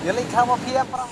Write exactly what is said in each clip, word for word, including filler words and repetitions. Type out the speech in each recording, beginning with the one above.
Ïa lei kha ma phi ïa pra.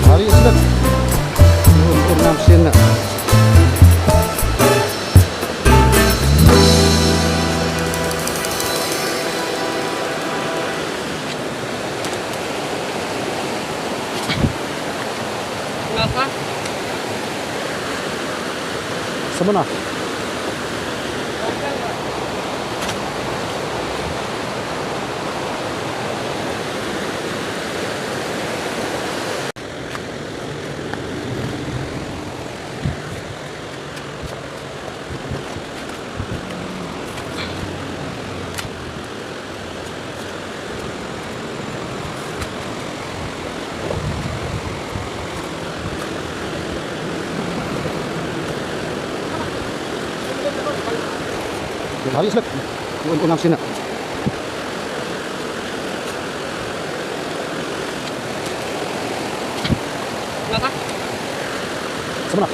Hari islet. Ur, ur ngam sien na. Samana. Hari slek. Un, un ngam sien na. Samana.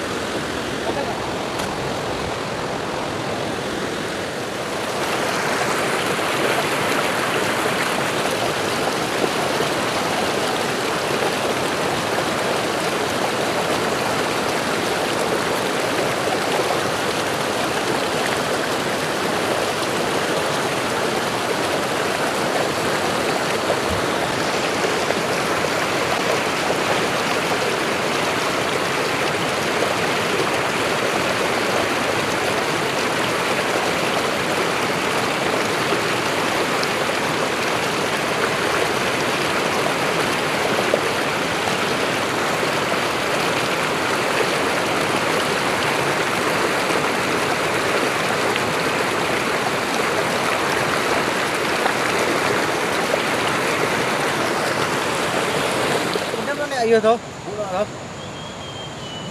Ayo to.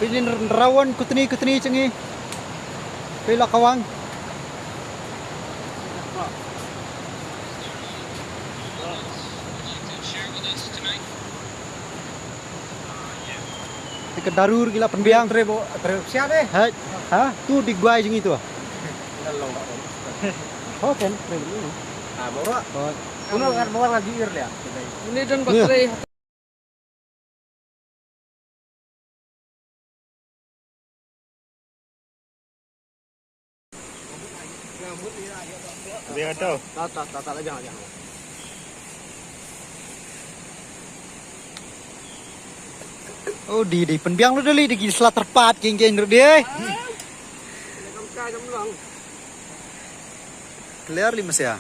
Pidin rawan kutni kutni chengi. Pila kawang. Te ka daru ruh ki la pynbiang. Tre bo, tre bo sia de. Hai. Ha? Tu di gwai jong itu. Ho ken, tre bo. Ah, mawra. Ho. Kuno kan mawar lagi ir dia. Ini don baterai. Biang tu. Ta, ta, ta, ta, la biang, la biang. Oh, di, di pynbiang lut da lei, da ki sla tyrpad ki, ki, ki, di. Clear lei masa.